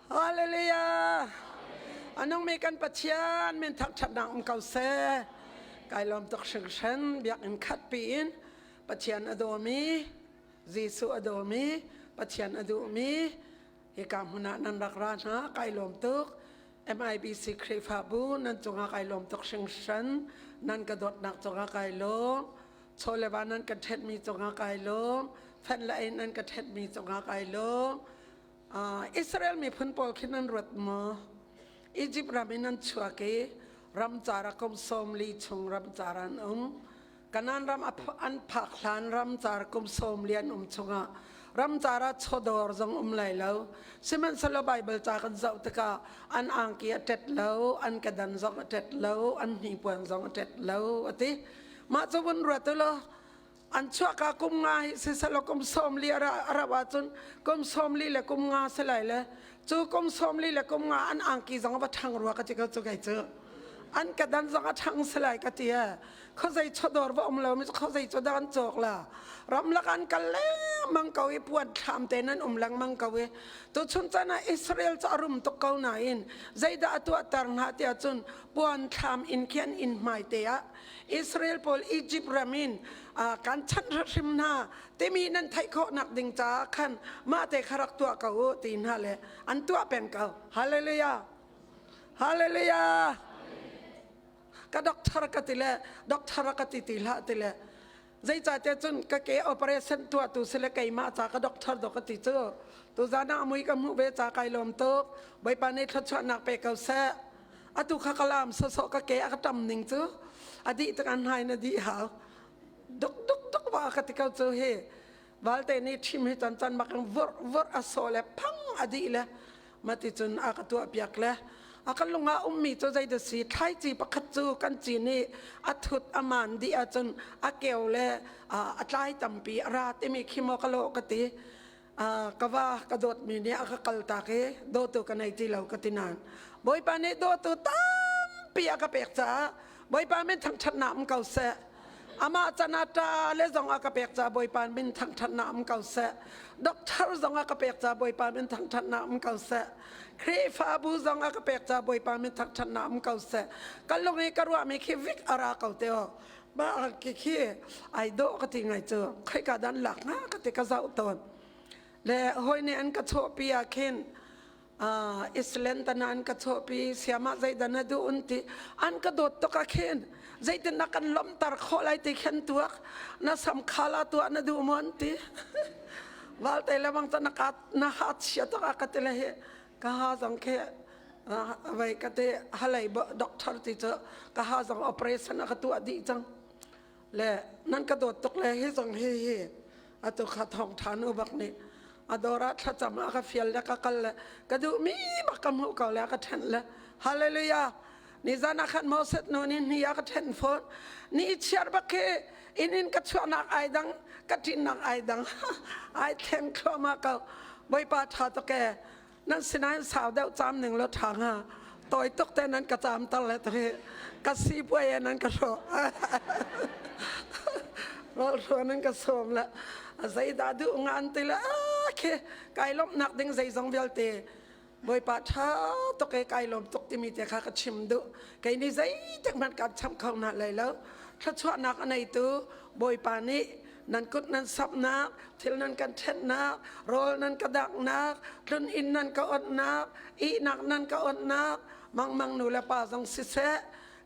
Hallelujah! Anung mi kan Pathian min thangṭhatnak um ko seh. Kai lawm tuk hringhran biakinn khat piin Pathian a dawmi, Jesuh a dawmi, Pathian a duhmi hika hmun ah nan rak ra hna kai lawm tuk. MIBC Khrihfabu nan cungah kai lawm tuk hringhran. Nan ka dawtnak cungah kai lawm. Chaw le va nan ka ṭhenhmi cungah kai lawm. Fenh le ei nan ka ṭhenhmi cungah kai lawm. Israel miphun pawl khi nan ruat maw? Egypt ram in an chuak i ramcar ah kum 40 chung ramcar an um. Kanaan ram an phak hlan ramcar kum 40 an um chungah ramcar ah chawdawr zong um lai lo. Sihmanhsehlaw Baibal ca kan zoh tikah an angki a ṭet lo, an kedan zong a ṭet lo, an hnipuan zong a ṭet lo a ti. Mah cu vun ruat u law an chuahka kum nga hi siselaw kum 40 a rauh ahcun kum 40 le kum nga si lai le cu kum 40 le kum nga an angki zong a va ṭhang rua ka ti ko cu kei cu an kedan zong a ṭhang si lai ka ti e khuazei chawdawr va um lo mi khuazei cu dah an cawk la ramlak an kal lengmang ko i puan thlam te nan um lengmang ko i tuchun chan ah Israel cu a rum tuk ko nain zeidah a tuahter hna tiah cun puan thlam in khi an inn hmai te ah Israel pawl Egypt ram in kan chanh hrim hna timi nan theih khawhnak ding caah khan mah te kha rak tuah ko u ti hna le an tuah peng ko. Hallelujah. Hallelujah. Ka doctor ka ti le doctor ka ti ti hlah ti le zeicahtiah cun ka ke operation tuahtu si le keimah ca ka doctor do ka ti cu tuzan ah mui ka hmuh ve ca kai lawm tuk Bawipa nih thluachuahnak pe ko seh atu kha ka lam sawsawh ka ke a ka tam ning cu a dih tak an hai na dih hau duk duk duk wa ka ti ko cu hi valte nih thim hi chan chan bak in vur vur a so le phang a dih le mati cun a ka tuah piak le a kan lungah ummi cu zei da si thlaici pakhat cu kan ci nih a thut a man dih ahcun a keu le a tlai tampi a ra timi khi maw ka lawh ka ti ka va ka dawtmi nih a ka kaltak i dawtu ka nei ti lo ka ti nain Bawipa nih dawtu tampi a ka pek caah Bawipa min thangṭhatnak um ko seh amah can ah ṭa le zong a ka pek caah Bawipa min thangṭhatnak um ko seh doctor zong a ka pek caah Bawipa min thangṭhatnak um ko seh Khrihfabu zong a ka pek caah Bawipa min thangṭhatnak um ko seh ka lung i ka ruahmi khi vik a ra ko te aw Mah khi khi ai dawh ka ti ngai cu khoika dan lak hnga ka ti ka zoh tawn le hawi nih an ka chawhpi ah khin Iceland tan an ka chawhpi siamah zeidah na duh un ti an ka dawt tuk ah khin zeitin na kan lawmhter khawh lai ti khin tuak na sam khala tuah na duh maw an ti valte le bang na ka na ha chia tuk ah ka ti le hi ka ha zong khi vai ka te halei doctor ti cu ka ha zong operation a ka tuah dih cang le nan ka dawt tuk le hi zong hi hi atu kha thong tha nu bak nih adora thlacam a ka fial le ka kal le ka duh mi bak ka hmuh ko le ka thenh le hallelujah ni zan ah khan Moses nu nih ni a ka thenh fawn ni chiar bak khi in in ka chuahnak ai dang ka ṭinnak ai dang ai thleng thluahmah ko Bawipa ṭha tuk e nan sinain sau deuh caam ning law ṭha hnga tawi tuk te nan ka caam tar le tuk hi ka si puai e nan ka hrawh rawl hruan nan ka sawm le zeidah duh nga an ti le khi kai lawmhnak ding zeizong vialte Bawipa ṭha tuk e kai lawm tuk timi te kha ka chim duh kei nih zeitik hmanh kan cham kho hna lai lo thluachuahnak a neitu Bawipa nih nan kut nan samhnak thil nan kan ṭhenhnak rawl nan ka danghnak tlun inn nan ka onhnak ihnak nan ka onhnak mangmang nu le pa zong siseh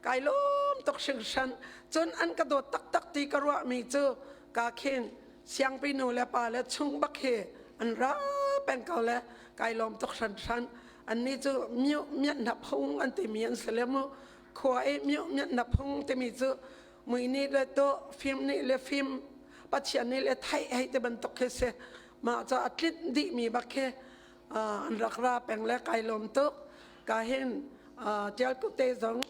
kai lawm tuk hringhran cun an ka dawt taktak ti ka ruahmi cu ka khin siangpi nu le pa le chung bak hi an ra peng ko le kai lawm tuk hranhran annih cu miu miat na phung an timi an si le mu khua i miu miat na phung timi cu mui nih le to fim nih le fim pathian nih le theih hei ti bantuk khi si mah ca a tlinh dih mi bak khi an rak ra peng le kai lawm tuk ka hin tial te zong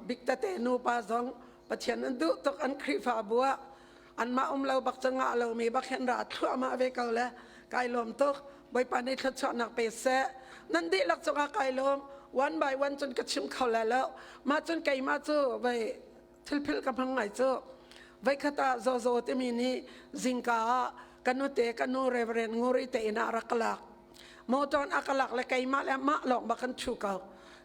bik tete nu pa zong pathian an duh tuk an khrihfabu ah anmah um lo bak cu ngah lomi bak hin ra thluahmah ve ko le kai lawm tuk bawipa nih thluachuahnak pe seh nan dihlak cungah kai lawm one by one cun ka chim kho lai lo mah cun keimah cu vei thilphil ka hmang ngai cu voikhat ah zozo timi nih zingka ah Ka nute ka nu Reverend Nguri te inn ah rak ka lak. Motor a ka lak le keimah le mah lawng bak kan ṭhu ko.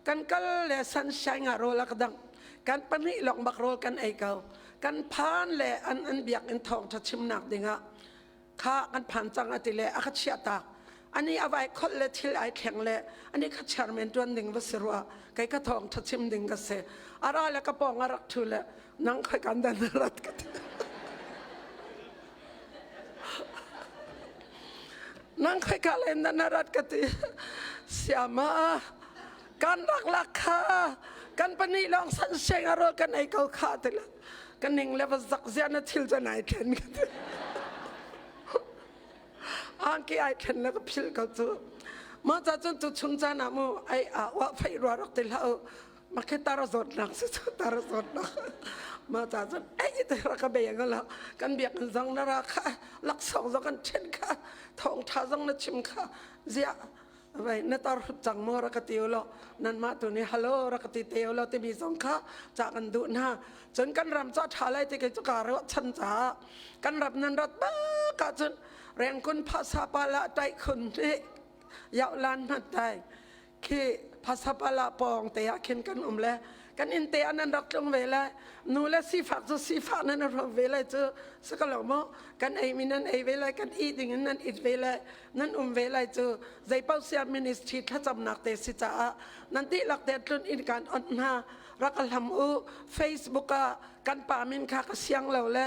Kan kal le sunshine ah rawl a ka dangh. Kan pahnih lawng bak rawl kan ei ko. Kan phan le an an biakinn thawngṭha chimnak dingah kha kan phan cang a ti le a ka chiah tak. Ani a vai kholh le thil ai thleng le ani kha chairman ṭuan ding va si rua. Kei ka thawngṭha chim ding ka si. A ra le ka pawng a rak ṭhu le nang khoi kan dan rat ka ti. Nang khoi ka len na rat ka ti. Siama kan rak lak kha kan pahnih lawng san seng a rawl kan ei ko kha ti la kan ning le va zak zia na thil cu nai thlen ka ti. Angki ai thlen le ka phil ko cu. Mah ca cun tu chung caan ah mu ai a wa phei rua rak ti hlah u. Mah khi tar zawtnak si cu tar zawtnak. Mah ca cun ei te ra ka be nga la kan biakinn zong na ra kha laksawng zong kan ṭhen kha thawngṭha zong na chim kha ziah vai na tar hut cang maw ra ka ti lo nanmah tu nih hello ra ka ti te lo timi zong kha ca kan duh hna cun kan ram ca ṭha lai ti kei cu kaa ruahchan caah kan ram nan rat bak ahcun rengkun phasa pa la taih khun hi yau lan hmat dai Khi phasapala pawng te ah khin kan um le kan inn te ah nan rak tlung ve le nu le sifak cu sifak nan rak ve lai cu si ka lo maw kan ei mi nan ei ve lai kan i ding in nan it ve lai nan um ve lai cu zeipaoh sia ministry thlacamnak te si caah nan dihlak te tlun in kan on hna rak hlam u Facebook ah kan pa min kha ka siang lo le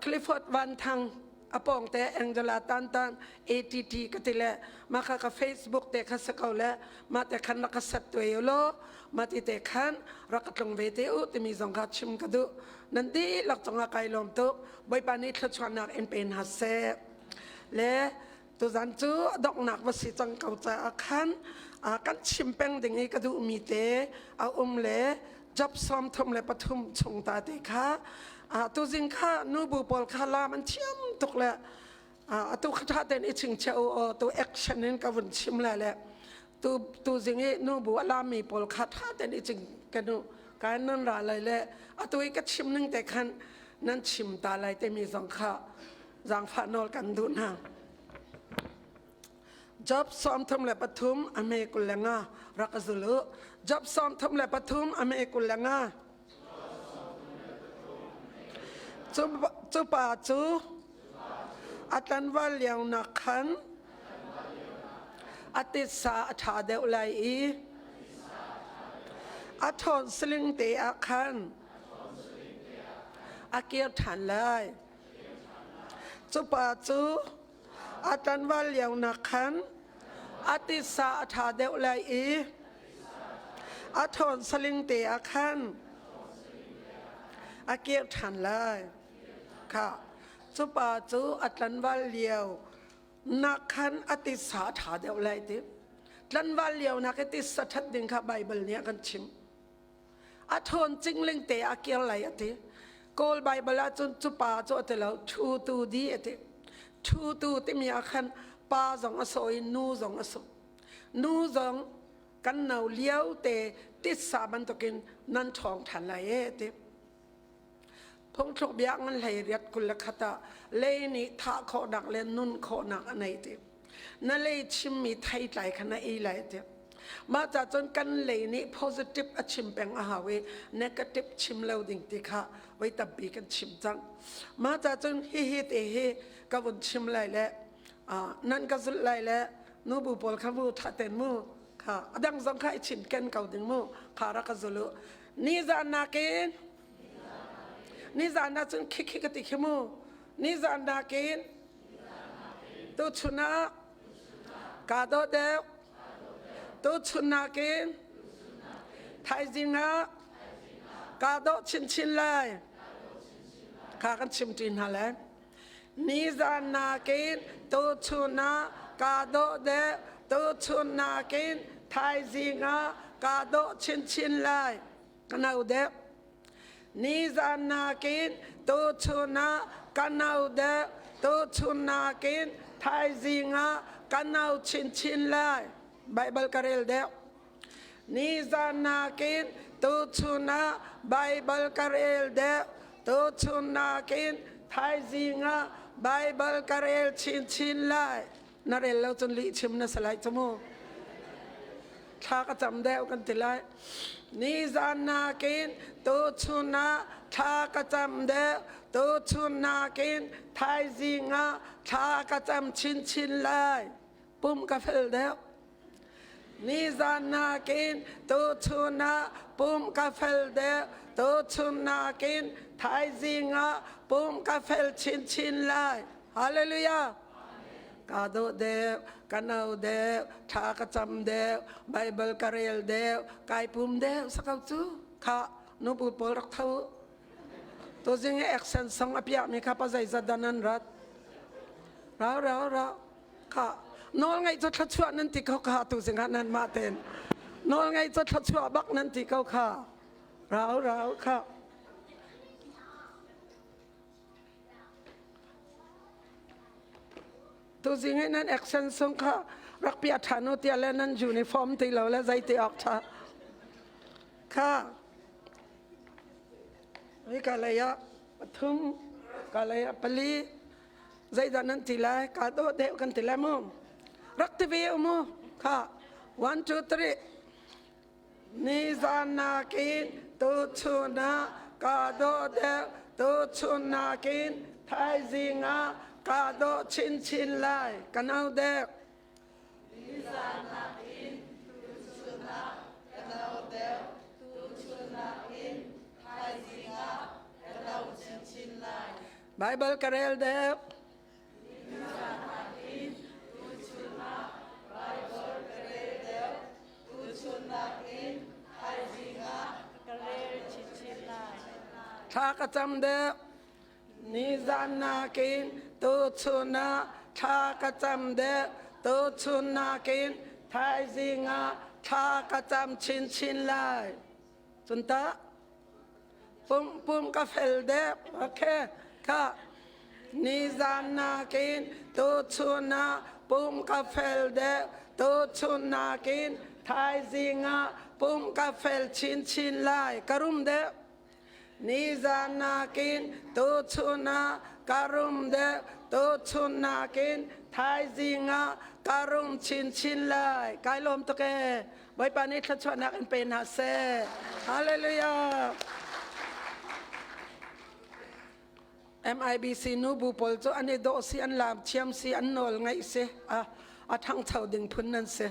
Clifford Van Thang a pawng te Angela Tan Tan ATT ka ti le mah kha ka Facebook te kha si ko le mah te khan rak ka set tuai u law mah ti te khan rak ka tlung ve te u timi zong kha chim ka duh nan dihlak cungah kai lawm tuk Bawipa nih thluachuahnak in pe hna seh le tuzan cu a donghnak va si cang ko caah khan kan chim peng ding i ka duhmi te a um le Job 33 chung ta te kha tuzing kha nubu pawl kha lam an thiam tuk le atu kha tha ten i chingchia u aw tu action in ka vun chim le le tu tuzing i nubu a lami pawl kha tha ten i ching ka nu ka nan ra lai le atu i ka chim ning te khan nan chim ta lai te mi zong kha zaangfah nawl kan duh hna. Job 33 a hme 25 rak zul u. Job 33 a hme 25. Cu pa cu a tlanval lionak khan a titsa a ṭha deuh lai i a ṭhawn saling te ah khan a kir ṭhan lai. Cu pa cu a tlanval lionak khan a titsa a ṭha deuh lai i a ṭhawn saling te ah khan a kir ṭhan lai. Kha cu pa cu a tlanval lio nak khan a titsa a ṭha deuh lai ti. Tlanval lio nak i titsa ṭhat ding kha Baibal nih a kan chimh. A ṭhawn cingling te a kir lai a ti. Kawl Baibal ahcun cu pa cu a ti lo, ṭhu tu di a ti. Ṭhu tu timi ah khan pa zong a sawh i nu zong a sawh. Nu zong kan no lio te titsa bantukin nan ṭhawng ṭhan lai e ti. Phungthluk bia ngan hlei riat 21 ah lei nih thah khawhnak le nun khawhnak a nei ti. Na lei chimmi theitlai kha na ei lai ti. Mah ca cun kan lei nih positive a chim peng a hau i negative chim lo ding ti kha voi tampi kan chim cang. Mah ca cun hihi te hi ka vun chim lai le nan ka zulh lai le nubu pawl kha mu tha ten mu kha a dang zong kha i chim ken ko ding mu kha rak ka zul u. Nizan nakin nizan ah cun khikhi ka ti khi mu nizan nakin Tuchun ah kaa dawh deuh. Tuchun nakin thaizing ah kaa dawh chinchin lai. Kha kan chim ṭi hna lai. Nizan nakin tuchun ah kaa dawh deuh. Tuchun nakin thaizing ah kaa dawh chinchin lai. Ka no deuh. Nizan nakin tuchun ah ka no deuh, tuchun nakin thaizing ah ka no chinchin lai. Baibal ka rel deuh. Nizan nakin tuchun ah Baibal ka rel deuh, tuchun nakin thaizing ah Baibal ka rel chinchin lai. Na rel lo cun lih chim na si lai cu mu. Thla ka cam deuh kan ti lai. Nizan nakin tuchun ah thla ka cam deuh. Tuchun nakin thaizing ah thla ka cam chinchin lai. Pum ka fel deuh. Nizan nakin tuchun ah pum ka fel deuh. Tuchun nakin thaizing ah pum ka fel chinchin lai. Hallelujah. Ka dawh deuh, ka no deuh, thla ka cam deuh, Bible ka rel deuh, kai pum deuh sakau cu kha nubu pawl rak tho. Tuzing i accent song a piahmi kha pa zeizat dah nan rat? Rau rau rau. Kha nawl ngaih cu thluachuah nan ti ko kha tuzing ah nan mah ten. Nawl ngaih cu thluachuah bak nan ti ko kha. Rau rau kha. Tuzing i nan accent sung kha rak piah ṭhan u tiah le nan uniform ti lo le zei ti awk ṭha. Kha hika lei ah pathum, ka lei ah pali, zeidah nan ti lai? Kaa dawh deuh kan ti lai mu. Rak ti ve u mu. Kha one two three. Nizan nakin tuchun ah kaa dawh deuh, tuchun nakin thaizing ah kaa dawh chinchin lai. Ka no deuh. Nizan nakin tuchun ah ka no deuh, tuchun nakin thaizing ah ka no chinchin lai. Baibal ka rel deuh. Nizan nakin tuchun ah Baibal ka rel deuh, tuchun nakin thaizing ah ka rel chinchin lai. Thla ka cam deuh. Nizan nakin tuchun ah thla ka cam deuh, tuchun nakin thaizing ah thla ka cam chinchin lai. Cun tah Pum pum ka fel deuh. Okay. Kha nizan nakin tuchun ah pum ka fel deuh. Tuchun nakin thaizing ah pum ka fel chinchin lai. Ka rum deuh. Nizan nakin tuchun ah ka rum deuh. Tuchun nakin thaizing ah ka rum chinchin lai. Kai lawm tuk ee. Bawipa nih thluachuahnak in pe hna seh. Hallelujah. MIBC nubu pawl cu an i dawh si, an laam thiam si, an nawl ngaih si, a, a ṭhangcho ding phun nan si.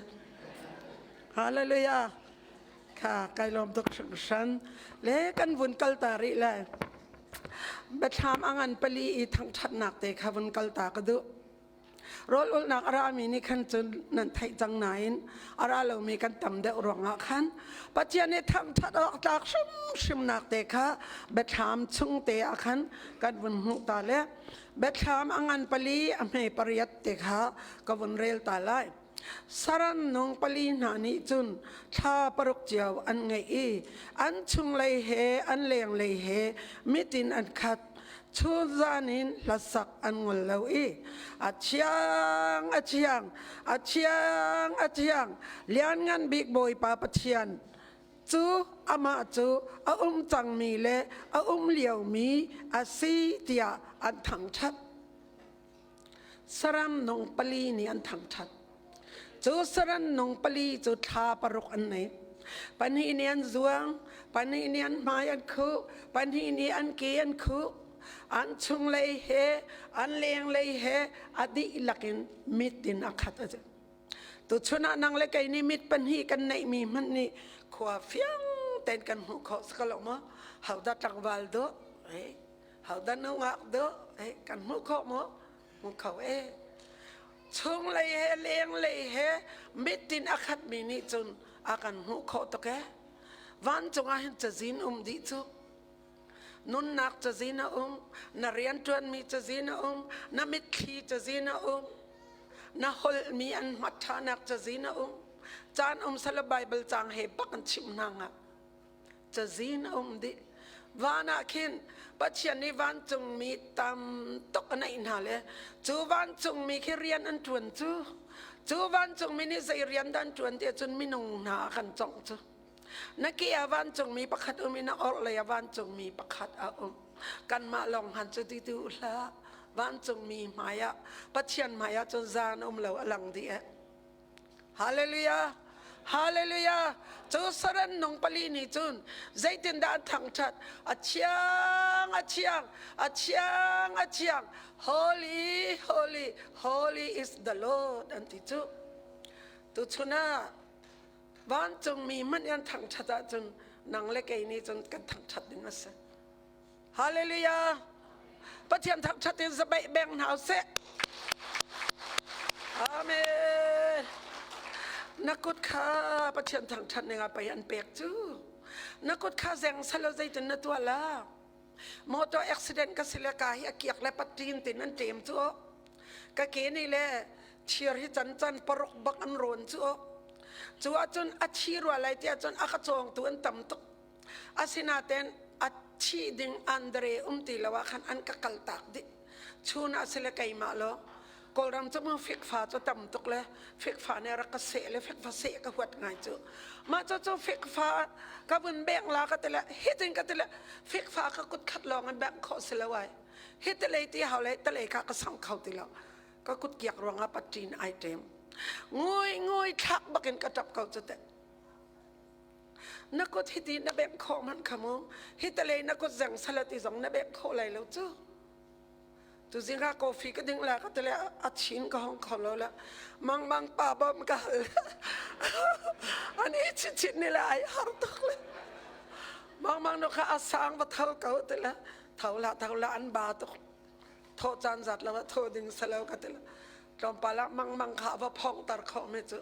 Hallelujah. Kha kai lawm tuk hringhran. Le kan vun kal ta rih le. Biathlam a ngan pali i thangṭhatnak te kha vun kal ta ka duh. Rawl ulhnak a rami nih khan cun nan theih cang nain a ra lomi kan tam deuh ruangah khan Pathian nih thangṭhat awk tlak hrimhrimnak te kha biathlam chung te ah khan kan vun hmuh ta le biathlam a ngan pali a hme pariat te kha ka vun rel ta lai. Saram nung pali hna nih cun thla paruk cio an ngeih i an chunglei he an lenglei he mitin an khat. Chunzan in hlasak an ngol lo i a thiang a thiang a thiang a thiang lianngan bik Bawipa Pathian cu amah cu a um cangmi le a um liomi a si tiah an thangṭhat. Saram nung pali nih an thangṭhat. Cu saram nung pali cu thla paruk an nei. Pahnih nih an zuang, pahnih nih an hmai an khuh, pahnih nih an ke an khuh. An chunglei he, an lenglei he a dihlak in mit in a khat a si. Tuchun ah nang le kei nih mit pahnih kan neihmi hmanh nih khua fiang tein kan hmuh khawh si ko lo maw? Hodah tlangval dawh? Eh, hodah nungak dawh? Eh, kan hmuh khawh maw? Hmu kho e. Chunglei he lenglei he mitin a khatmi nih cun a kan hmuh khawh tuk e. Vancung ah hin cazin um dih cu. Nunnak cazin a um, na rianṭuanmi cazin a um, na mitthli cazin a um, na holhmi an hmat ṭhanak cazin a um. Caan um sala Bible caang he bak an chimh hna hnga. Cazin a um dih. Van ah khin Pathian nih vancungmi tam tuk a neih hna le cu vancungmi khi rian an ṭuan cu. Cu vancungmi nih zei rian dah an ṭuan ti ahcun minung hna a kan congh cu. Na ke ah vancungmi pakhat um i na orhlei ah vancungmi pakhat a um. Kanmah lawng han cu ti tu hlah. Vancungmi hmai ah Pathian hmai ah cun zan um lo a lang dih eh. Hallelujah! Hallelujah! Cu saran nung pali nih cun zeitindah an thangṭhat? A thiang, a thiang, a thiang, a thiang. Holy, holy, holy is the Lord an ti cu. Tuchun ah vancungmi hmanh an thangṭhat ahcun nang le kei nih cun kan thangṭhat ding a si. Hallelujah! Pathian thangṭhat in zabeih beng hna usih. Amen. Na kut kha Pathian thangṭhat ning ah pei an pek cu. Na kut kha zeng salo zeitin na tuah la. Motor accident ka si le ka hi a kiak le pattin tin an ṭem cu. Ka ke nih le thir hi can can paruk bak an rawn cu. Cu ahcun a thi rua lai ti ahcun a ka cawngtu an tam tuk. Asinain a thih ding Andre um ti lo ah khan an ka kaltak dih. Chun ah sile keimah lo Kawlram cu mu fikfa cu tam tuk le fikfa nih rak ka seh le fikfa seh ka huat ngai cu. Mah cu cu fikfa ka vun beng la ka ti le hitin ka ti le fikfa ka kut khat lawng in bengh khawh si lo ai. Hi tilei ti hau le tilei kha ka sang kho ti lo. Ka kut kiak ruangah patṭin ai ṭem. Ngui ngui thlak bakin ka ṭap ko cu teh. Na kut hiti na bengh khawh hmanh kha mu hitalei na kut zeng salat i zong na bengh khawh lai lo cu. Tuzing ah coffee ka ding la ka tile a chin ka hong kho lo la mangmang pa bom ka hal ani chin chin ni la ai har tuk le mangmang no kha a sang va thal ko tile tho la tho la an ba tuk tho caan zat lo tho ding salo ka tile tlawmpal ah mangmang kha va phong tar kho me cu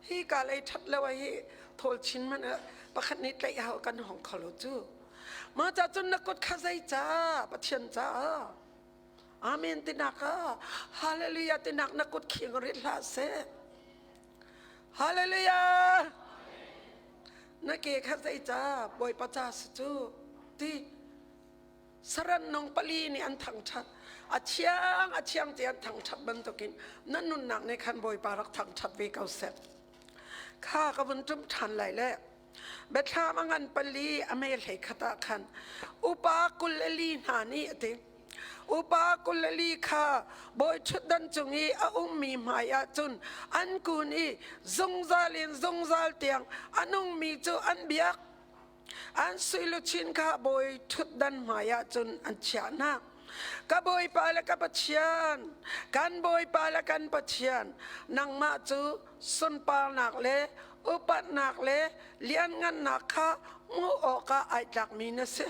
hi ka lei ṭhat lo hi thawl chin man pakhat nih tlaih hau kan hong kho lo cu mah ca cun na kut kha zei ca Pathian caah Amen tinak ah Hallelujah tinak na kut khing rit hlah seh Hallelujah na ke kha zei ca Bawipa ca si cu ti Saran nung pali nih an thangṭhat. A thiang, a thiang ti an thangṭhat bantukin na nunnak nih khan Bawipa rak thangṭhat ve ko seh. Kha ka vun ṭum ṭhan lai le Biathlam a ngan pali a me hlei khat ah khan upa 20 le li hna nih a ti. Upa 20 le li kha bawi ṭhutdan cung i a ummi hmai ah cun an kun i zungzal in zungzal tiang a nungmi cu an biak. An sui luchin kha bawi ṭhutdan hmaiah cun an chiah hna. Ka Bawipa le ka Pathian, kan Bawipa le kan Pathian, nangmah cu sunparnak le upatnak le lianngannak kha hmuh awkah ai tlakmi na si.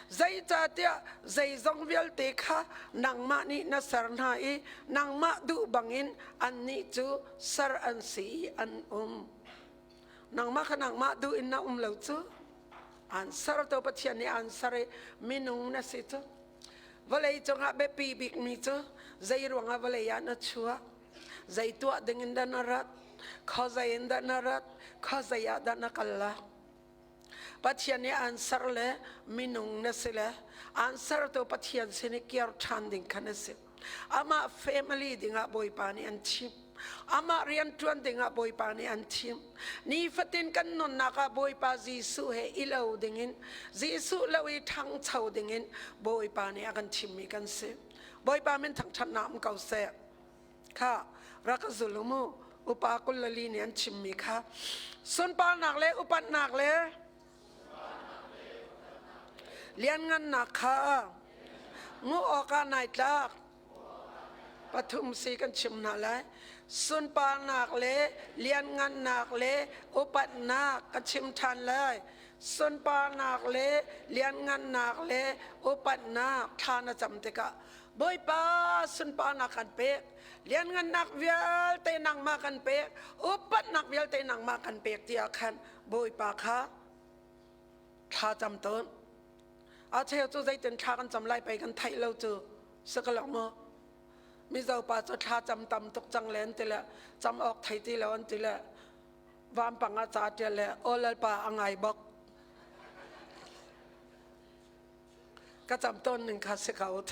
Zeicahtiah zeizong vialte kha nangmah nih na ser hna i nangmah duh bangin annih cu ser an si i an um. Nangmah kha nangmah duh in na um lo cu. An ser to Pathian nih an ser i minung na si cu. Vawlei cungah biapi bikmi cu zei ruangah vawlei ah na chuah, zei tuah ding in dah na rat, khuazei in dah na rat, khuazei ah dah na kal la. Pathian nih an ser le minung na si le an sertu Pathian sin i kir ṭhan ding kha na si. Amah family dingah Bawipa nih an thim. Amah rianṭuan dingah Bawipa nih an thim. Nifatin kan nunnak ah Bawipa Jesuh he i lo dingin, Jesuh lo i ṭhangcho dingin Bawipa nih a kan thimmi kan si. Bawipa min thangṭhatnak um ko seh. Kha rak ka zul u mu. Upa 24 nih an chimmi kha sunparnak le upatnak le lianngannak kha nguh awkah nai tlak. Pathum si kan chim hna lai. Sunparnak le lianngannak le upatnak ka chim ṭhan lai. Sunparnak le lianngannak le upatnak thla na cam tikah Bawipa sunparnak kan pek. Lianngannak vialte nangmah kan pek. Upatnak vialte nangmah kan pek tiah khan Bawipa kha thla cam tawn. A cheu cu zeitin thla kan cam lai pei kan theih lo cu si ka lo maw? Mizo pa cu thla cam tam tuk cang le an ti le cam awk thei ti lo an ti le vampang ah ca ṭial le aw lalpa a ngai bak. Ka cam tawn ning kha si ko.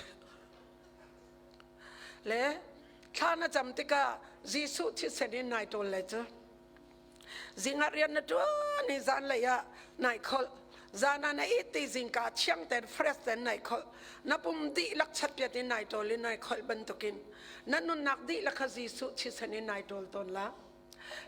Le thla na cam tikah Jesuh thisen in nai ṭawl lai cu. Zing ah rian na ṭuan i zanlei ah nai kholh. Zan ah na it ti zingka chiang ten fresh ten nai kholh. Na pum dihlak chatpiat in nai ṭawl in nai kholh bantukin na nunnak dihlak kha Jesuh thisen in nai ṭawl tawn la.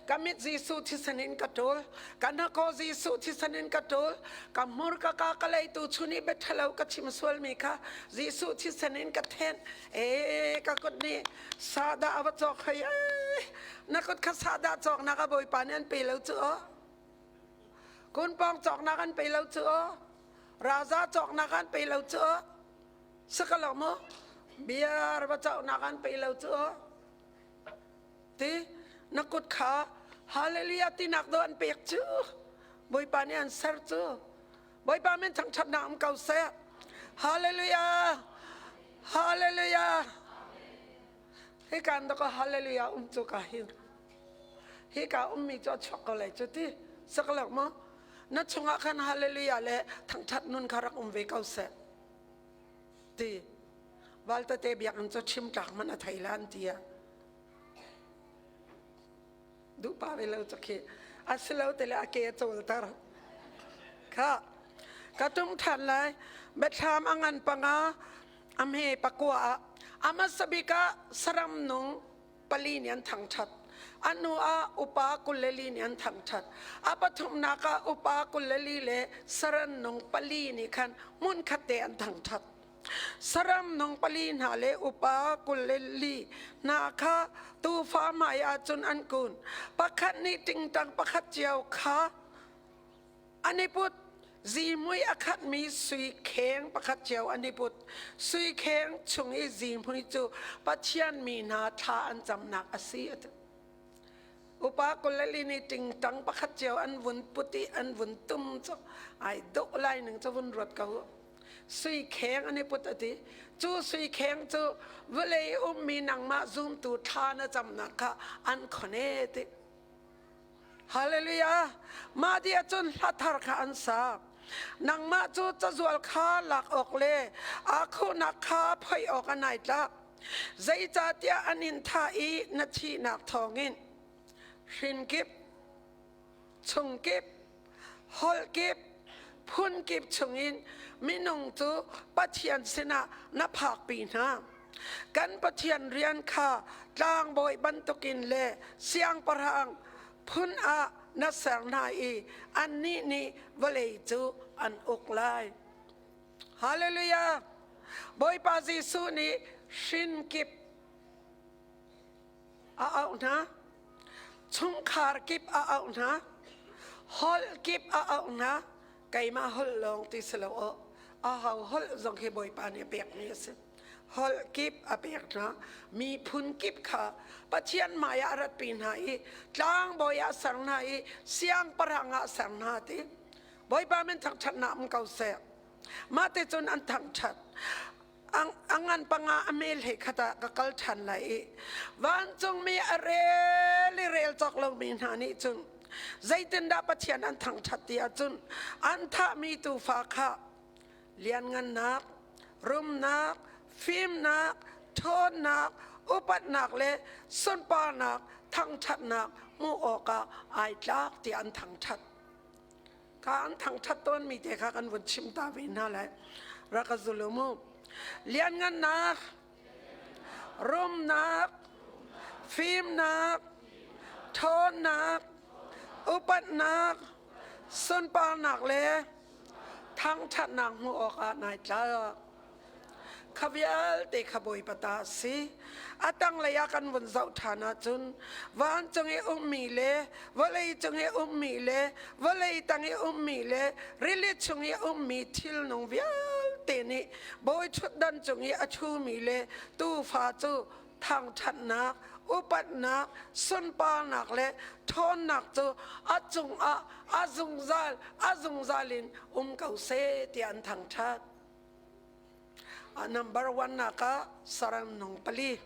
Ka mit Jesuh thisen in ka ṭawl, ka hnakaw Jesuh thisen in ka ṭawl, ka hmur ka ka ka lei tu chun i biaṭhalo ka chim sualmi kha Jesuh thisen in ka thenh. Ee ka kut nih sahdah a va cawk hei ee na kut kha sahdah cawknak a Bawipa nih an pe lo cu aw. Kunpawng cawknak an pe lo cu aw. Raza cawknak an pe lo cu aw. Sakalo maw? Biar va cawknak an pe lo cu aw. Ti na kut kha hallelujah tinak do an pek cu. Bawipa nih an ser cu. Bawipa min thangṭhatnak um ko seh. Hallelujah. Hallelujah. Hi kan daka hallelujah um cu ka hin. Hika ummi cu a chuak ko lai cu ti. Sakalak maw? Na chungah khan hallelujah le thangṭhat nun kha rak um ve ko seh. Ti. Valtate biakinn cu chim tlak man a thei lan ti ah. Duh pa ve lo cu khi. A si lo te le a ke a cawlter. Kha. Ka tung ṭhan lai. Biathlam a ngan panga a hme pakua ah a hmasa bik ah saram nung pali nih an thangṭhat. A hnu ah upa 22 nih an thangṭhat. A pathumnak ah upa 24 le saran nung pali nih khan hmunkhat te an thangṭhat. Saram nung pali hna le upa 24 hna kha tuufa hmai ah cun an kun. Pakhat nih tingtang pakhat cio kha An i put. Zihmui a khatmi sui kheng pakhat cio an i put. Sui kheng chung i zihmui cu Pathian mi hna thla an camnak a si. Upa kuleli nih tingtang pakhat cio an vun put i an vun tum cu ai dawh lai ning cu vun ruat ko. Sui kheng an i put a ti. Cu sui kheng cu vawlei ummi nangmah zumtu thla na camnak kha an khone ti. Hallelujah! Mah ti ahcun hla thar kha an sa. Nangmah cu cazual kha lak awk le aa khuhnak kha phoih awk an ai tlak. Zeicahtiah an in thah i na thihnak thawngin hrin kip, chung kip, holh kip, phun kip chungin minung cu Pathian sinah na phakpi hna. Kan Pathian rian kha tlangbawi bantukin le siangpahrang phun ah na ser hna i annih nih vawlei cu an uk lai. Hallelujah! Bawipa Jesuh nih hrin kip a auh hna. Chungkhar kip a auh hna. Holh kip a auh hna. Keimah holh lawng ti si lo aw. Aho holh zong hi Bawipa nih a pekmi a si. Holh kip a pek hna. Miphun kip kha Pathian hmai ah a ratpi hna i tlangbawi ah a ser hna i siangpahrang ah a ser hna ti. Bawipa min thangṭhatnak um ko seh. Mah te cun an thangṭhat. A ngan panga a mel he khat ah ka kal ṭhan lai i vancungmi a rel i rel cawk lomi hna nih cun zeitindah Pathian an thangṭhat ti ahcun an thahmi tuufa kha lianngannak, rumnak, fimnak, ṭhawnnak, upatnak le sunparnak, thangṭhatnak hmuh awkah ai tlak tiah an thangṭhat. Kha an thangṭhat tawnmi te kha kan vun chim ta ve hna lai. Rak ka zul u mu. Lianngannak, rumnak, fimnak, ṭhawnnak, upatnak, sunparnak le thangṭhatnak hmuh awkah nai tlak. Kha vialte kha Bawipa ta a si. A tanglei ah kan vun zoh ṭhan ahcun vancung i ummi le vawlei cung i ummi le vawlei tang i ummi le rili chung i ummi thilnung vialte nih bawi ṭhutdan cung i a ṭhumi le tuufa cu thangṭhatnak, upatnak, sunparnak le ṭhawnnak cu a cungah a zungzal a zungzal in um ko seh tiah an thangṭhat. Number one nak ah saram nung pali.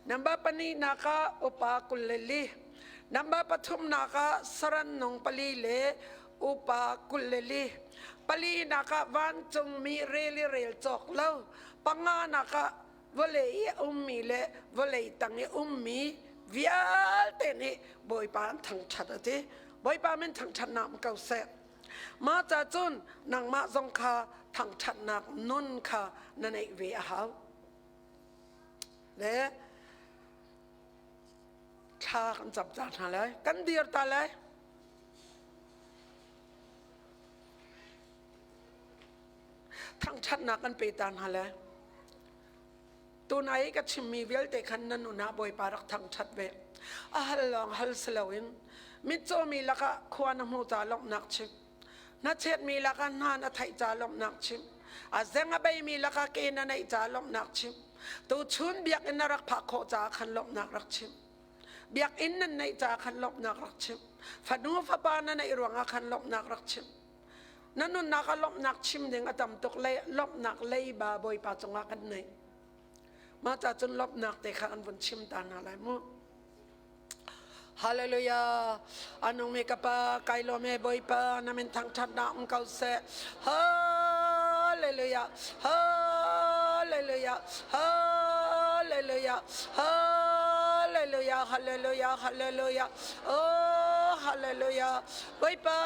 Number pahnih nak ah upa 24. Number pathum nak ah saran nung pali le upa 24. Pali nak ah vancungmi rel i rel cawk lo. Panga nak ah vawlei i a ummi le vawlei tang i ummi vialte nih Bawipa an thangṭhat a ti. Bawipa min thangṭhatnak um ko seh. Mah ca cun nangmah zong kha thangṭhatnak nun kha na neih ve a hau. Le thla kan cam ta hna lai. Kan dir ta lai. Thangṭhatnak kan pe ta hna lai. Tunai i ka chimmi vialte khan nan nun ah Bawipa rak thangṭhat ve. A hal lawng hal si loin mitcawmi lakah khua na hmu ca lawmhnak chim. Hnachetmi lakah hna na theih ca lawmhnak chim. A zeng a beimi lakah ke na neih ca lawmhnak chim. Tuchun biakinn na rak phak khawh caah khan lawmhnak rak chim. Biakinn nan neih caah khan lawmhnak rak chim. Fanu fapa na neih ruangah khan lawmhnak rak chim. Na nunnak ah lawmhnak chim ding a tam tuk le lawmhnak leiba Bawipa cungah kan nei. Mah ca cun lawmhnak te kha an vun chim ta hna lai mu. Hallelujah. Anung mi ka pa kai lawm e Bawipa na min thangthat na um ko seh. Hallelujah. Hallelujah. Hallelujah. Hallelujah. Hallelujah. Hallelujah. Oh, hallelujah. Bawipa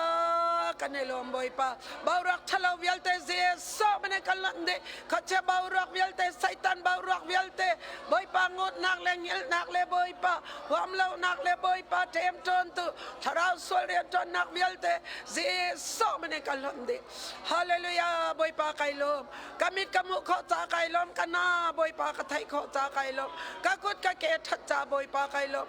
kan i lawm Bawipa boruak ṭhalo vialte Jesuh mene kan lanh dih khuachia boruak vialte Satan boruak vialte Bawipa ngutnak le ngilhnak le Bawipa huamlonak le Bawipa ṭemṭawntu thlarau sual rianṭuannak vialte Jesuh mene kan lanh dih Hallelujah Bawipa kai lawm ka mit ka hmuh khawh ca kai lawm ka na Bawipa ka theih khawh ca kai lawm ka kut ka ke ṭhat ca Bawipa kai lawm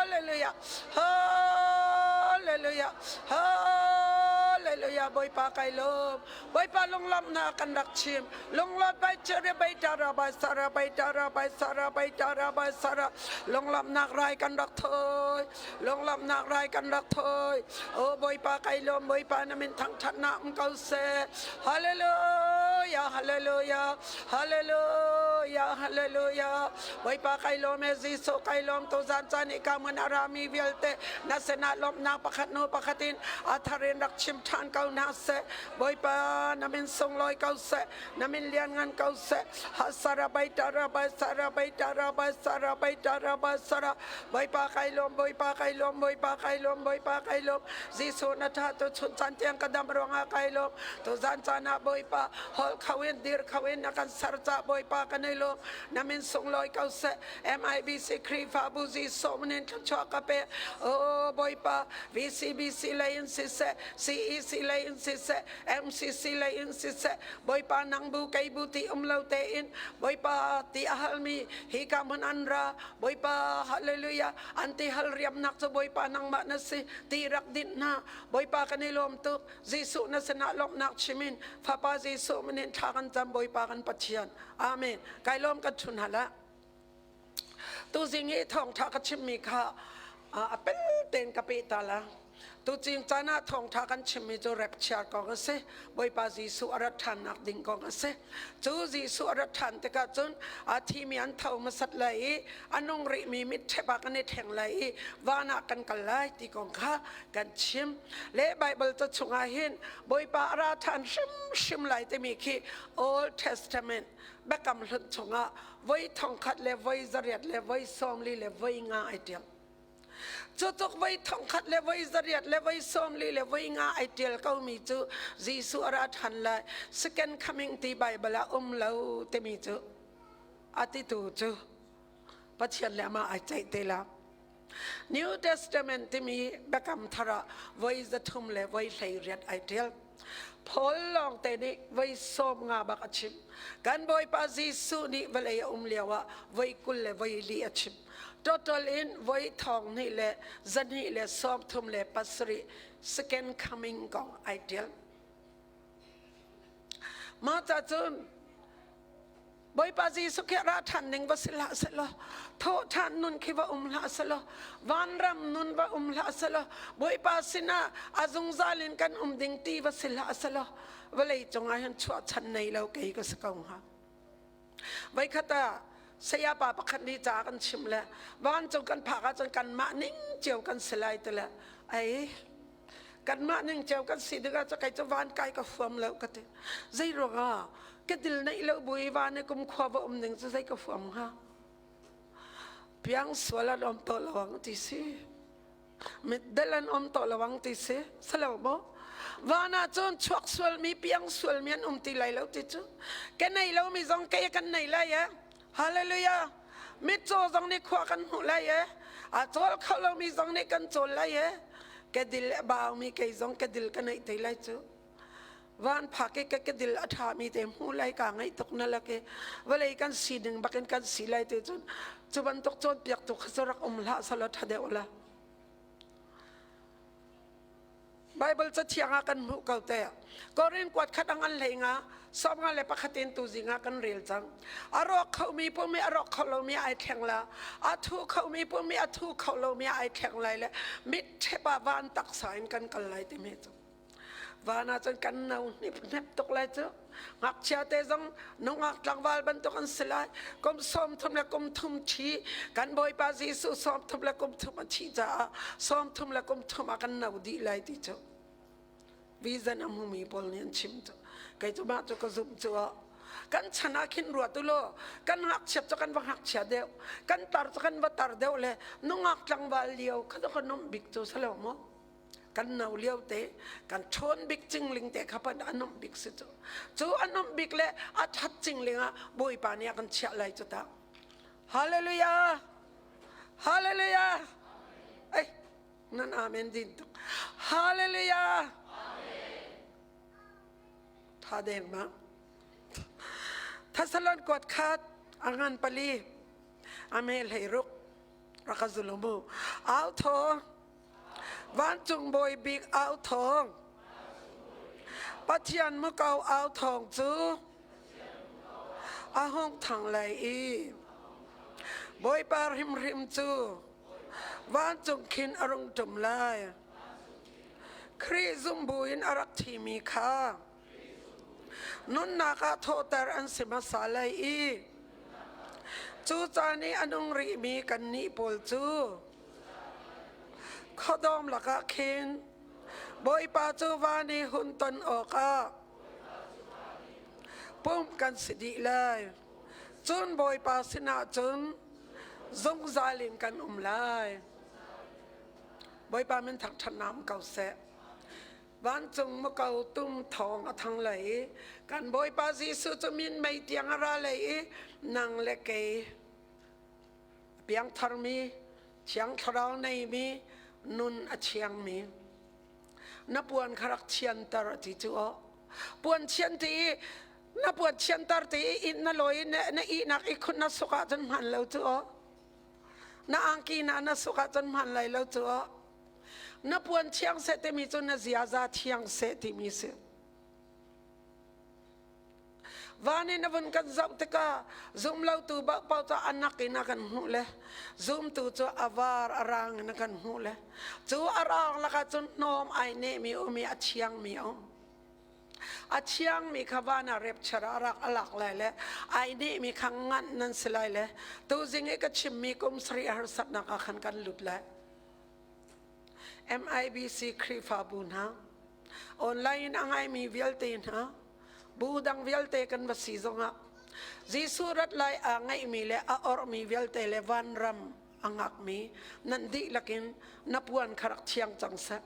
Hallelujah Hallelujah Hallelujah Bawipa kai lawm Bawipa lunglawmhnak kan rak chim lunglawm bai chere bai tara bai sara bai tara bai sara bai tara bai sara lunglawmhnak rai kan rak thoi lunglawmhnak rai kan rak thoi o Bawipa kai lawm Bawipa na min thangthatnak um ko seh Hallelujah Hallelujah Hallelujah Hallelujah Bawipa kai lawm e Jesuh kai lawm tu zan caan i ka mun a rami vialte na sinah lawmhnak pakhat hnu pakhat in a thar in rak chim ṭhan ko hna seh Bawipa na min sunglawi ko seh na min lianngan ko seh Hasara bai tara bai sara bai tara bai sara bai tara bai sara Bawipa kai lawm Bawipa kai lawm Bawipa kai lawm Bawipa kai lawm Jesuh na ṭha tu chun caan tiang ka dam ruangah kai lawm tu zan caan ah Bawipa hol kho in dir kho in na kan ser ca Bawipa kan i lawm na min sunglawi ko seh MIBC Khrihfabu Jesuh min in thluachuah ka pe o Bawipa VCBC lei in siseh CEC lei in siseh MCC lei in siseh Bawipa nang bu kei bu ti um lo tein Bawipa ti a halmi hi ka hmun an ra Bawipa hallelujah an ti hal riamnak cu Bawipa nangmah na si ti rak dinh hna Bawipa kan i lawm tuk Jesuh na sinah lawmhnak chimin Fapa Jesuh min in thla kan cam Bawipa kan Pathian Amen. Kai lawm kan chun hala. Tuzing i thawngtha ka chimmi kha a pel tein ka peh ta la. Tucing caan ah thawngtha kan chimmi cu rapture kong a si. Bawipa Jesuh a rat ṭhannak ding kong a si. Cu Jesuh a rat ṭhan tikah cun a thimi an tho hmasat lai i a nung rihmi mitṭhep ah kan i ṭheng lai i van ah kan kal lai ti kong kha kan chim. Le Baibal ca chungah hin Bawipa a ra ṭhan hrimhrim lai timi khi Old Testament Biakam Hlun chungah voi thongkhat le voi zariat le voi 40 le voi nga ai ṭial. Cu tuk voi thongkhat le voi zariat le voi 40 le voi nga ai ṭial komi cu Jesuh a ra ṭhan lai second coming ti Bible ah um lo timi cu a titu cu Pathian le amah ai ceih te la. New Testament timi Biakam Thar ah voi 300 le voi 18 ai ṭial. Paul lawng te nih voi 50 bak a chim. Kan Bawipa Jesuh nih vawlei a um lio ah voi 20 le voi 4 a chim. Total in voi 200 le 237 second coming kong ai ṭial. Mah ca cun Bawipa Jesuh khi ra ṭhan ning va si hlah sehlaw thawh ṭhan nun khi va um hlah sehlaw vanram nun va um hlah sehlaw Bawipa sinah a zungzal in kan um ding ti va si hlah sehlaw vawlei cungah hin chuahchan nei lo kei ka si ko hnga. Voikhat ah saya pa pakhat nih ca kan chim le vancung kan phak ahcun kanmah ning cio kan si lai ti le ei kanmah ning cio kan si tikah cu kei cu van kai ka huam lo ka ti zei ruangah ka dil neih lo bu i van i kum khua va um ning cu zei ka huam hnga piang sual an um to lo ang ti si. Mitdel an um to lawang ti si. Salo maw? Van ah cun chuak sualmi, piang sualmi an um ti lai lo ti cu. Ke nei lomi zong ke kan nei lai e. Hallelujah. Mitcaw zong nih khua kan hmuh lai e. A cawl kho lomi zong nih kan cawl lai e. Ke dil a baumi kei zong ke dil ka neih te lai cu. Van phak i ka kedil a ṭhami te hmu lai ka ngaih tuk na lak i vawlei kan sining bakin kan si lai te cun cu bantuk cawnpiaktu kha cu rak um hlah sala ṭha deuh la. Bible cathiang ah kan hmuh ko te. Korin kuat khat ang an hlei nga 51 in tu zing ah kan rel cang. A rawk khomi pum i a rawk kho lomi ai thleng la. A thu khomi pum i a thu kho lomi ai thleng lai le mit ṭhep ah van taksa in kan kal lai timi cu. Van ah cun kan no hnip hnep tuk lai cu. Ngakchia te zong nungak tlangval bantuk an si lai. Kum 30 le kum thum thi kan Bawipa Jesuh 30 le kum thum a thih caah 30 le kum thum ah kan no dih lai ti cu. Vision a hmumi pawl nih an chim cu. Kei cu mah cu ka zumh cu kan chan ah khin ruat u law kan ngakchiat cu kan va ngakchia deuh kan tar cu kan va tar deuh le nungak tlangval lio kha cu ka nuamh bik cu si lo maw? Kan no lio te kan ṭhawn bik cingling te kha pan a nuamh bik si cu. Cu a nuamh bik le a ṭhat cingling ah Bawipa nih a kan chiah lai cu ta. Hallelujah! Hallelujah! Ei, nan amen din tuk. Hallelujah! Tha deng ma. Thasalon kuat khat a ngan pali ame hlei ruk raka zulumu au thaw Vancung bawi bik au thawng. Pathian muko au thawng cu a hung thang lai i Bawipa hrimhrim cu vancung khin a rung ṭum lai. Khrih zumbu in a rak thimi kha nunnak ah thawhter an si hmasa lai i cu caan i a nung rihmi kannih pawl cu Khuadawm lakah khin Bawipa cu van i hun ton awkah pumh kan si dih lai. Cun Bawipa sinah cun zungzal in kan um lai. Bawipa min thangṭhatnak um ko seh. Vancung muko tum thawng a thang lai i kan Bawipa Jesuh cu min mei tiang a ra lai i nang le kei Piangtharmi, Thiang Thlarau neimi, nun a thiangmi. Na puan kha rak thianter a ti cu aw. Puan thian ti i na puan thianter ti i inn na lawi na ihnak i khun na suk ahcun hman lo cu aw. Na angki na na suk ahcun hman lai lo cu aw. Na puan thiang seh timi cu na ziaza thiang seh timi si. Van in a vun kan zoh tikah zumlotu paoh cu a nak in a kan hmuh le zumtu cu a var a rang in a kan hmuh le cu a rang lakah cun hnawm ai nehmi um i a thiangmi a um. A thiangmi kha van ah rapture ah rak a lak lai le ai nehmi kha nganh nan si lai le tuzing i ka chimmi kum sarih harsatnak ah khan kan lut lai. MIBC Khrihfabu hna, online in a ngaimi vialte hna, bu dang vialte kan va si zongah Jesuh rat lai aa ngaihmi le a orhmi vialte le vanram a ngakmi nan dihlak in na puan kha rak thiang cang seh.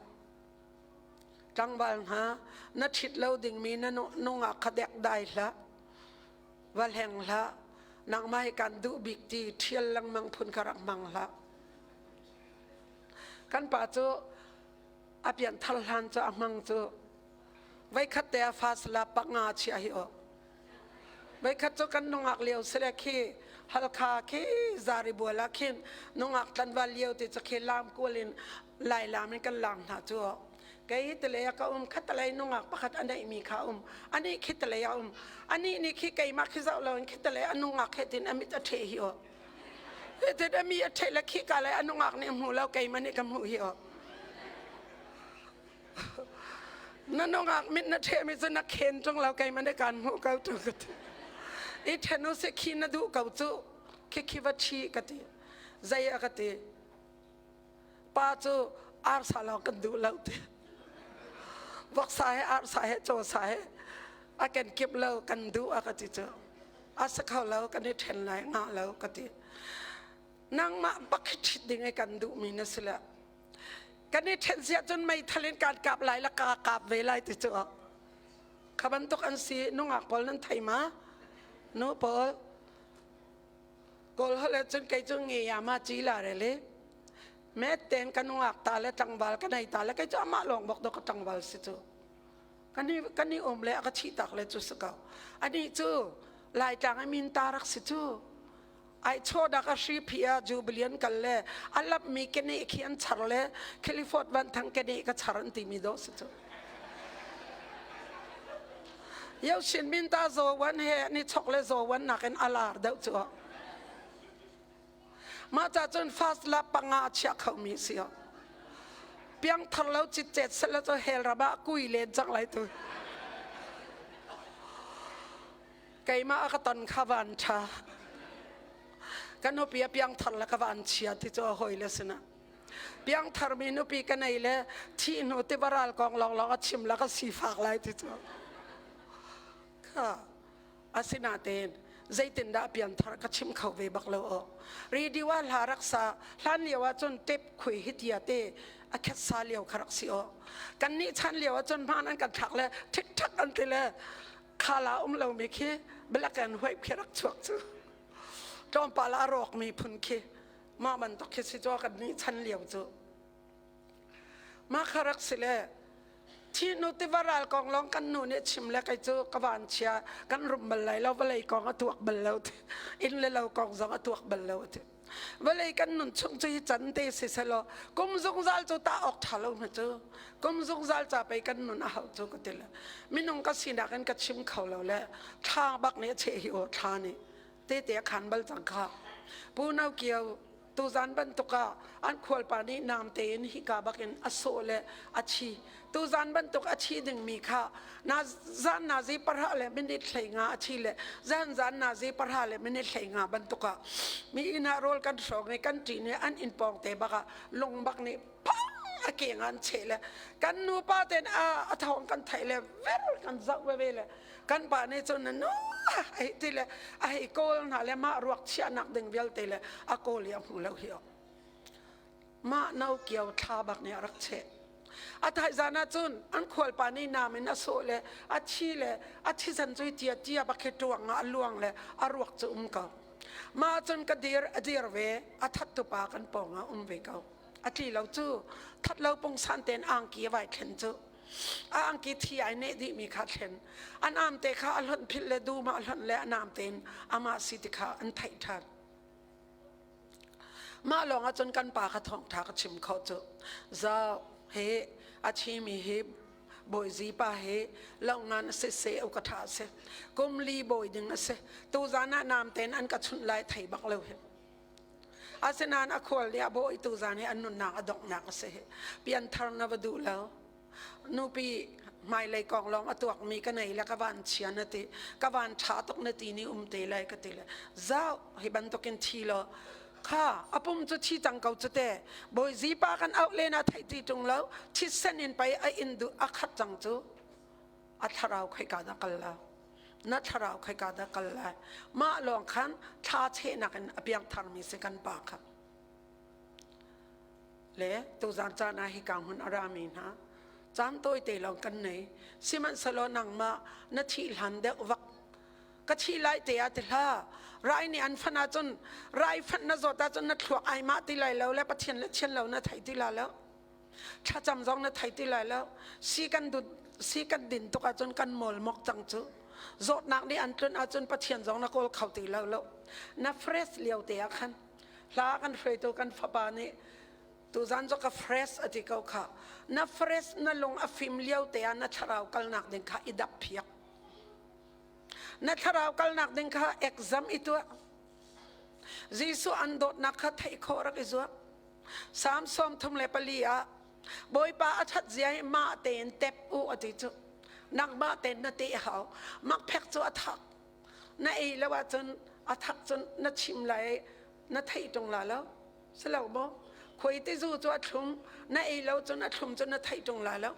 Tlangval hna, na ṭhit lo dingmi na nungak kha dek dai hlah, va hleng hlah, nangmah hi kan duh bik ti ṭhial lengmang phun kha rak hmang hlah. Kan pa cu a pianthar hlan cu a hmang cu voikhat te a fa sala panga chia hi aw. Voikhat cu kan nungak lio sile khi Halkha khi zari bual ah khin nungak tlanval lio te cu khi lam kual in lai lam in kan lam hna cu aw. Kei tele ka um khatalei nungak pakhat a neihmi kha um ani khi tele a um ani nih khi keimah khi zoh loin khi tele a nungak he tin a mit a ṭhe hi aw. Hitin a mi a ṭhe le khika le a nungak nih a hmu lo keimah nih ka hmuh hi aw. Na nungak mit na ṭhehmi cu na khen ṭung lo keimah nih kaan hmuh ko tu ka ti. I ṭhen u si khi na duh ko cu khi khi va ṭhi ka ti. Zei a ka ti. Pa cu arsa lawng kan duh lo ti. Voksa he arsa he cawsa he a ken kip lo kan duh a ka ti cu. A si kho lo kan i ṭhen lai ngah lo ka ti. Nangmah bak hi ṭhit ding i kan duhmi na si le. Kan i ṭhen siah cun meithal in kaan kap lai la ka kap ve lai ti cu. Kha bantuk an si nungak pawl nan thei ma? Nu pawl Kawl holh ah cun kei cu nge ya ma ci la re le met ten ka nungak ta le tlangval ka nei ta le kei cu amah lawng bok do ka tlangval si cu. Kan i kan i um le a ka chih tak le cu si ko. Ani cu Laitlang i min ta rak si cu. Ai chawdak a hri phi ah jubilee kal le a lapmi keneh khi an char le Clifford Van Thang keneh ka char an timi dawh si cu. Yo Shin Min ta zo wan he ni chok le zo wan nakin a lar deuh cu. Mah ca cun fast lap panga chia kho mi si. Piang thar lo cit cet sel lo cu hel raba kui len cang lai tu. Keimah a ka ton kha van ṭha. Ka nupi a piangthar le ka van chia ti cu a hawile sinah. Piangthar mi nupi ka nei le thih hnu tiva ral kong lawnglawng a chim le ka sifak lai ti cu. Kha asinain zeitindah pianthar ka chim kho ve bak lo aw. Radio ah hla rak sa hlan lio ah cun tep khui hi tia te a khet sa lio kha rak si aw. Kan nih chan lio ah cun hmaan an kan thlak le thik thak an ti le khala um lomi khi black and white khi rak chuak cu tlawmpal a rawkmi phun khi mah bantuk khi si cu kan nih chan lio cu mah kha rak si le thi nu tiva ral kong lawng kan nu nih chim le kei cu ka van chia kan rum bal lai lo vawlei kong a tuak bal lo inn le lo kong zong a tuak bal lo ti Vawlei kan nun chung cu hi can te si selaw kum zungzal cu tah awk ṭha lo hna cu kum zungzal ca pei kan nun a hauh cu ka ti le minung ka sinak in ka chim kho lo le thla bak nih a cheh hi aw thla nih tete a khan bal cang kha Pu No Kio tuzan bantuk ah an khualpa nih nam tein hika bakin a sawh le a chi tuzan bantuk a chi dingmi kha na zan na zi parha le minute hlei nga a chi le zan zan na zi parha le minute hlei nga bantuk ah mi inn ah rawl kan hrawng i kan ṭi nih an inn pawng te bak ah lung bak nih phang a ke ngan che le kan nupa ten a a thawng kan theih le ver kan zoh veve le kan pa nih cun nu ai ti le a hei kawl hna le mah ruak chiahnak ding vialte le a kawl i a hmu lo hi mah no kio thla bak nih a rak cheh a thaizan ah cun an khualpa nih nam in a sawh le a thi le a thisen cu tia tia bak hi ṭuang ah a luang le a ruak cu um ko mah cun ka dir a dir ve a that tupa kan pawng ah um ve ko a tli lo cu that lo pungsan ten angki a vai thlen cu a angki thi ai neh dih mi kha thlen an am te kha a hlonh philh le dum ah a hlonh le a nam tein amah si ti kha an theih ṭhan Mah lawng ahcun kan pa kha thawngṭha ka chim kho cu. Zau he a chimi hi bawizi pa he longan a si se u ka ṭha a si. Kum li bawi ding a si. Tuzan ah nam tein an ka chunh lai thei bak lo hi. Asinain a khual nih a bawi tuzan hi an nunnak a donghnak a si hi. Pianthar na va duh lo. Nupi hmailei kong lawng a tuakmi ka nei le ka van chia na ti ka van ṭha tuk na ti ni um te lai ka ti le zau hi bantukin thi law kha a pum cu thi cang ko cu te bawizi pa kan auh len ah theih ti ṭung lo thisen in pei a inn duh a khat cang cu a thlarau khoika dah kal la na thlarau khoika dah kal lai mah lawng khan thla chehnak in a piangtharmi si kan pa kha Le tuzan caan ah hika hmun a rami hna caan tawite lawng kan nei. Sihmanhsehlaw nangmah na thih hlan deuh vak ka thi lai te ah ti hlah. Rai nih an fanh ahcun rai fanh na zawt ahcun na thluak ai mah ti lai lo le Pathian le thian lo na thei ti la lo. Thlacam zong na thei ti lai lo. Si kan dut si kan din tuk ahcun kan mawlmok cang cu. Zawtnak nih an tlun ahcun Pathian zong na kawl kho ti lo lo. Na fresh lio te ah khan Hla kan hruaitu kan fapa nih tuzan cu ka fresh a ti ko kha. Na fresh na lung a fim lio te ah na thlarau kalnak ding kha i dap phiak. Na thlarau kalnak ding kha exam i tuah. Jesuh an dawtnak kha theih khawh rak i zuam. Psalm 34 ah Bawipa a ṭhat zia hi mah tein tep u a ti cu. Nangmah tein na teh hau. Makphek cu a thak. Na ei lo ahcun a thak cun na chim lai na theih ṭung la lo si lo maw khuai tizu cu a thlum na ei lo cun a thlum cun na theih ṭung la lo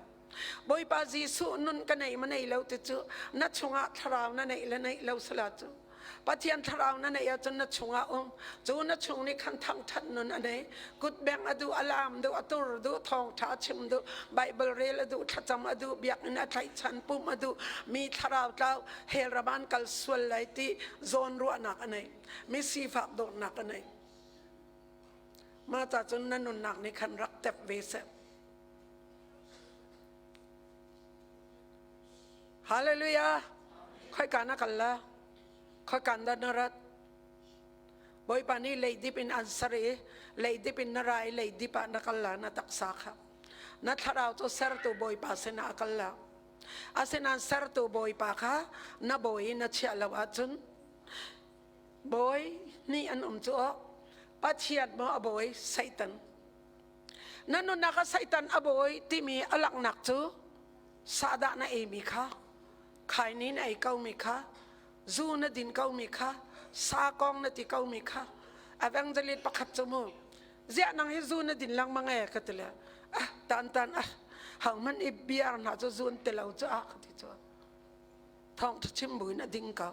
Bawipa Jesuh nun ka nei ma nei lo ti cu na chungah thlarau na neih le neih lo sala cu. Pathian thlarau na neih ahcun na chungah um. Cu na chung nih khan thangṭhat nun a nei. Kutbeng a duh, a laam duh, a tur duh, thawngṭha chim duh, Bible rel a duh, thlacam a duh, biakinn a tlaihchan, pumh a duh, mi thlarau tlau, hell ram an kal sual lai ti zawn ruahnak a nei. Mi sifak dawtnak a nei. Mah ca cun na nunnak nih khan rak tep ve seh. Hallelujah! Khoika na kal la? Khoika dah na rat? Bawipa nih leidip in an ser i leidip in na ra i leidip ah na kal la na taksa kha. Na thlarau cu sertu Bawipa sinah a kal la. Asinain sertu Bawipa kha na bawi in na chiah lo ahcun bawi nih an um cu awk Pathian maw a bawi Satan. Na nunnak ah Satan a bawi timi a langhnak cu sahdah na eimi kha, khaini na ei komi kha, zu na din komi kha, sa kong na ti komi kha, evangelist pakhat cu mu, ziah nang hi zu na din lengmang e ka ti le, ah tan tan ah hangman i biar hna cu zu an ti lo cu ah ka ti cu. Thawngṭha chim buin a ding ko.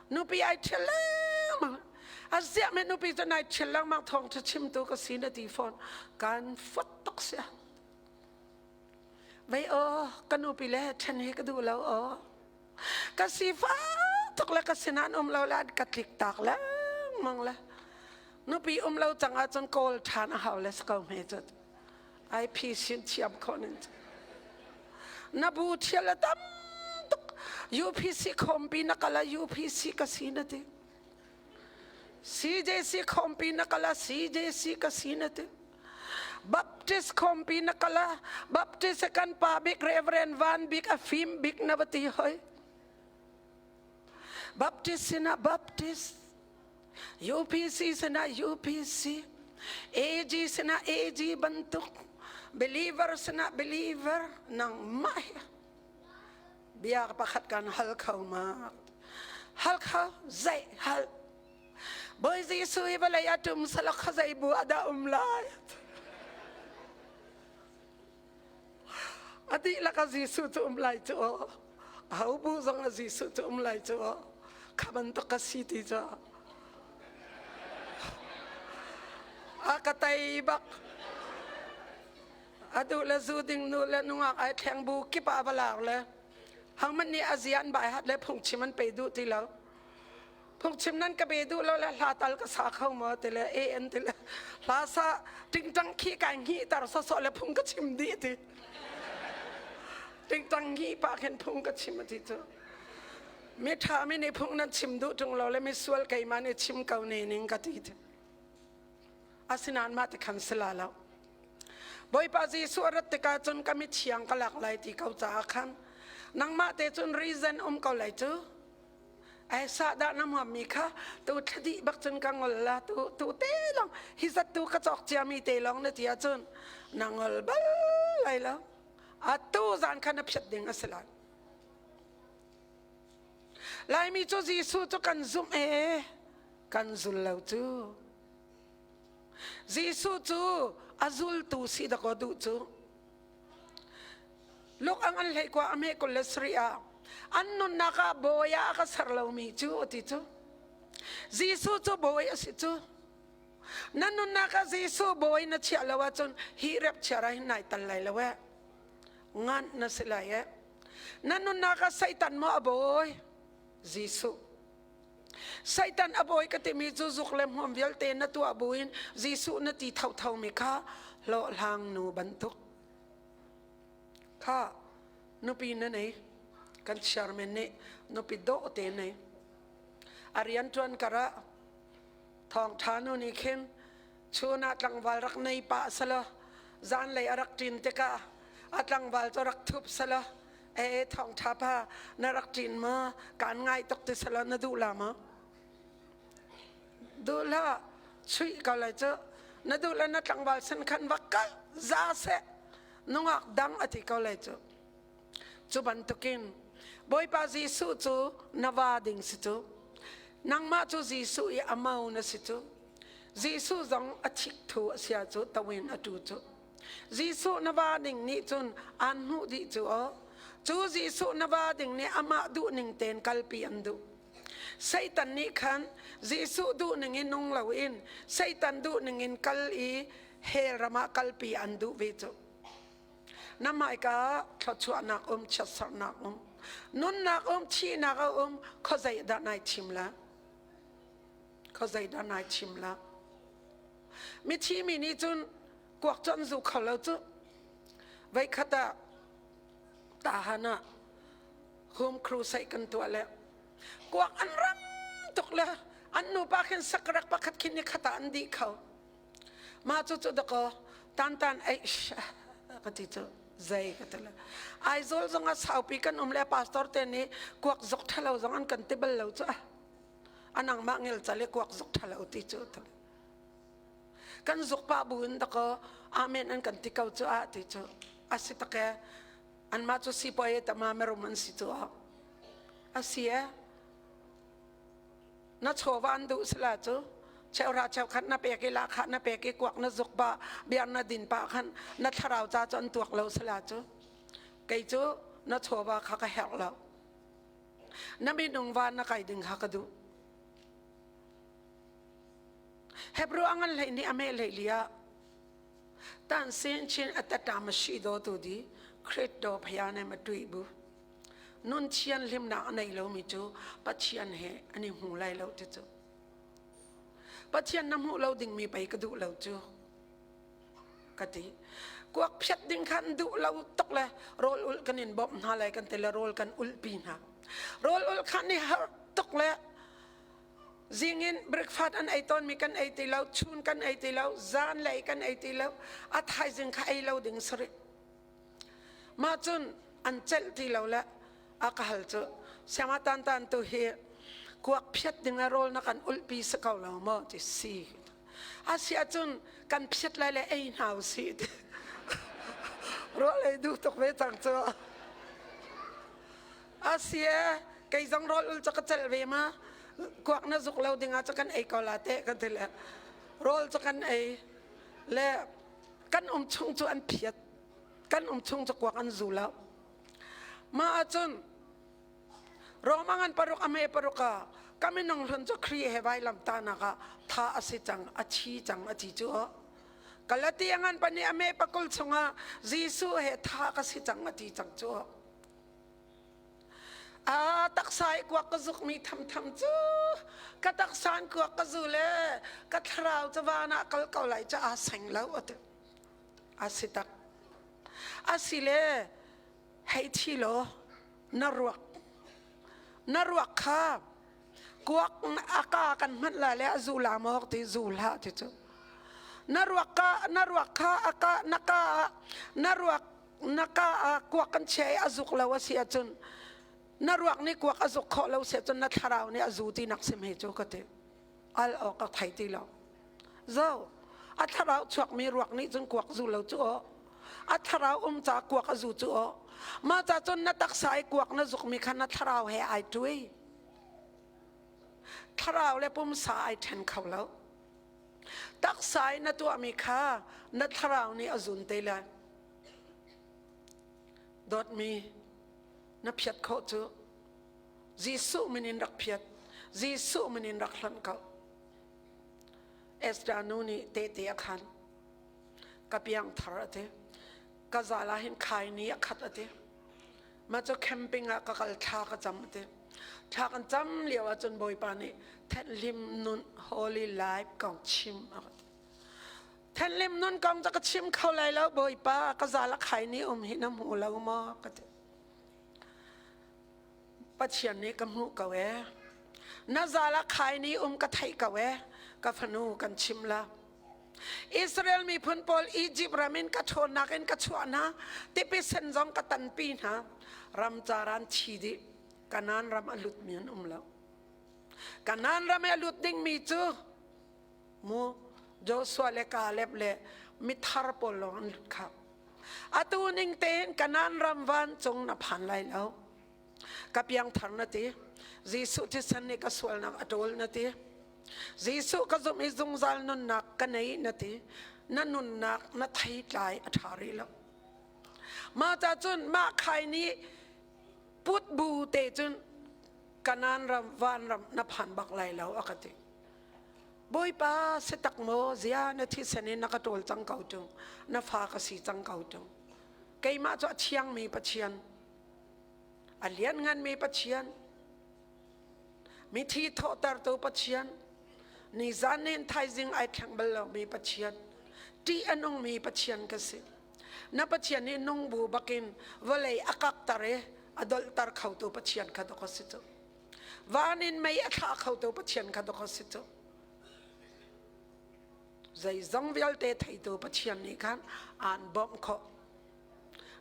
Nupi ai ṭhial lengmang. A ziah me nupi cu nai ṭhial lengmang thawngṭha chimtu ka si na ti fawn. Kan fot tuk sia. Vei aw, ka nupi le ṭhen hi ka duh lo aw. Ka sifak tuk le ka sinah an um lo le an ka tlik tak lengmang le. Nupi um lo cang ahcun kawl ṭhan a hau le si ko hme cu. Ai phi sin thiam kho nin. Na bu thial a tam tuk. UPC khompi na kala UPC ka si na ti. CJC khompi na kala CJC ka si na ti. Baptist khompi na kala Baptist kan pa bik Reverend Van bik a fim bik na va ti hoi. Baptist sinah Baptist UPC sinah UPC AG sinah AG bantuk believer sinah believer nangmah hi bia pakhat kan hal kho ma hal kho zei hal Bawi Jesuh hi vawlei ah tum salak kha zei bu ah dah um lai a dihlak a Jesuh cu um lai cu aw aho bu zong a Jesuh cu um lai cu aw kha bantuk ka si ti cu a ka tei bak a duh le zu ding nu le nungak ai thleng bu kip ah va lar le hangman nih a zian bai hat le phungchim an pe duh ti lo phungchim nan ka be duh lo le hla tal ka sa kho maw ti le e an ti le hla sa tingtang khi kai hngih tar sawsawh le phung ka chim dih ti tingtang hngih pah khin phung ka chim ti cu mi ṭha mi nih phung nan chim duh ṭung lo le mi sual keimah nih chim ko ne ning ka ti ti asinain mah ti khan si la lo Bawipa Jesuh a rat tikah cun ka mithiang ka lak lai ti ko caah khan nangmah te cun reason um ko lai cu Ai sahdah na hmuammi kha tu thla dih bak cun ka ngol la tu tu te long hi zat tu ka cawk ciami te long na ti ahcun na ngol bal lai lo atu zan kha na phiat ding a si lai Laimi cu Jesuh cu kan zumh e kan zul lo cu Jesuh cu a zultu si dakaw duh cu Luk ang an hlei kwa a me kul le sarih ah an nunnak ah bawi ah a ka ser lomi cu a ti cu. Jesuh cu bawi a si cu. Na nunnak ah Jesuh bawi na chiah lo ahcun hi rep chiar ah hin nai tal lai lo eh. Ngan na si lai eh. Na nunnak ah Satan maw a bawi? Jesuh. Satan a bawi ka timi cu zuk le hmuam vialte na tuah buin Jesuh na ti thotho mi kha hlawhhlang nu bantuk. Kha nupi na nei kan chairman nih nupi dawh te nei a rian ṭuan karah thawngṭha nu nih khin chun ah tlangval rak nei pah selaw zanlei a rak ṭin tikah a tlangval cu rak thup selaw ee thawngṭha pa na rak ṭin maw kaan ngai tuk ti selaw na duh la maw duh hlah chuih ko lai cu na duh le na tlangval sin khan va kal za seh nungak dang a ti ko lai cu cu bantukin Bawipa Jesuh cu na va ding si cu nangmah cu Jesuh i a mau na si cu Jesuh zong a thikthu a sia cu tawin a tu cu Jesuh na va ding nih cun aan hmuh dih cu aw cu Jesuh na va ding nih amah duh ning tein kalpi an duh. Satan nih khan Jesuh duh ning in nung loin Satan duh ning in kal i hell ram ah kalpi an duh ve cu. Na hmaika thluachuahnak um, chiatserhnak um, nunnak um, thihnak a um, khuazei dah nai thim la? Khuazei dah nai thim la? Mithi mi nih cun kuak cu an zu kho lo cu. Voikhat ah tahan ah home crusade kan tuah le kuak an ram tuk le an nupa khin sakrak pakhat khin ni khat ah an dih kho. Mah cu cu dakaw tan tan ei ka ti cu zei ka ti le Aizawl zong ah saupi kan um le pastor te nih kuak zuk ṭhalo zong an kan ti bal lo cu anang mah ngel cal i kuak zuk ṭhalo ti cu kan zuk pah bu in dakaw amen an kan ti ko cu ah ti cu a si tak e anmah cu sipuai tama merum an si cu a si e Na chawva an duh sila cu cheuhra cheukhat na pek i lahkhah na pek i kuak na zuk pah biar na din pah khan na thlarau ca cu an tuak lo sila cu kei cu na chawva kha ka herh lo na minung va na kai ding kha ka duh Hebrew angan hlei nih a meh hlei lia tan sin chin atata ma shi do tu di Krit do phaya ne ma tui bu Nun thianhlimnak a nei lomi cu Pathian he an i hmu lai lo ti cu. Pathian na hmuh lo dingmi pei ka duh lo cu ka ti. Kuak phiat ding khan duh lo tuk le rawl ulh kan in bawmh hna lai kan ti le rawl kan ulhpi hna. Rawl ulh khan i har tuk le zing in breakfast an ei tawnmi kan ei ti lo, chun kan ei ti lo, zan lei kan ei ti lo, a thaizing kha ei lo ding sari. Mah cun an celh ti lo le a ka hal cu siama tan tan tu hi kuak phiat ding ah rawl na kan ulhpi si ko lo maw ti si. A si ahcun kan phiat lai le ei hna usih ti. Rawl ei duh tuk ve cang cu. A si e kei zong rawl ul cu ka celh ve ma kuak na zuk lo ding ah cu kan ei ko la te kan ti le rawl cu kan ei le kan um chung cu an phiat kan um chung cu kuak an zu lo mah ahcun Roma ngan paruk a me paruk ah ka minung hlun cu Khrih he vailam tahnak ah tha a si cang a thi cang a ti cu Galati ngan pahnih a me pakul chungah Jesuh he tha ka si cang a ti cang cu A taksa i kuak ka zukmi thamtham cu ka taksa in kuak ka zu le ka thlarau cu van ah kal ko lai cu aa seng lo a ti. A si tak. A si le hei thi law na ruak na ruak kha kuak a ka kan hmanh lai le a zu la maw ti zu hlah ti cu na ruak ka na ruak kha a ka na ka na ruak na ka ah kuak kan chia i a zuk lo a si ahcun na ruak nih kuak a zuk khawh lo si ahcun na thlarau nih a zu ti nak sim he cu ka ti al awk ka thei ti lo zo a thlarau chuakmi ruak nih cun kuak zu lo cu aw a thlarau um ca kuak a zu cu aw mah ca cun na taksa i kuak na zukmi kha na thlarau he ai ṭui thlarau le pumsa ai ṭhen kho lo Taksa i na tuahmi kha na thlarau nih a zun te lai. Dawtmi, na phiat khawh cu Jesuh min in rak phiat, Jesuh min in rak hlonh ko. Ezra nu nih tehte a khan. Ka piang thar a ti. Ka zal ah hin khai ni a khat a ti. Mah cu camping ah ka kal thla ka cam ti. Thla kan cam lio ahcun Bawipa nih thenhlim nun holy life kong chim a ka ti. Thenhlim nun kong cu ka chim kho lai lo Bawipa ka zal a khai ni um hi na hmu lo maw ka ti. Pathian nih ka hmuh ko ee. Na zal a khai ni um ka theih ko ee. Ka fanu kan chim la. Israel miphun pawl Egypt ram in ka ṭhawnnak in ka chuah hna, tipi sen zong ka tanpi hna. Ram caran thi dih. Kanaan ram a lutmi an um lo. Kanaan ram i a lut dingmi cu mu Joshua le Caleb le mithar pawl lawng an lut kha. Atu ning tein Kanaan ram vancung na phan lai lo. Ka piangthar na ti. Jesuh thisen nih ka sualnak a ṭawl na ti. Jesuh ka zumh i zungzal nunnak ka nei na ti. Na nunnak na theitlai a ṭha rih lo. Mah ca cun mah khai nih put bu te cun. Kanaan ram vanram na phan bak lai lo a ka ti. Bawipa si tak maw zia na thisen in na ka ṭawl cang ko ṭung na fa ka si cang ko ṭung keimah cu a thiangmi Pathian a liannganmi Pathian mithi thawhtertu Pathian nizan nin thaizing ai thleng bal lomi Pathian ṭih a nungmi Pathian ka si na Pathian nih nung bu bakin vawlei a kakter i a dolhter khotu Pathian kha dawk a si cu van in mei a thlah khotu Pathian kha dawk a si cu zeizong vialte theitu Pathian nih khan aan bawmh khawh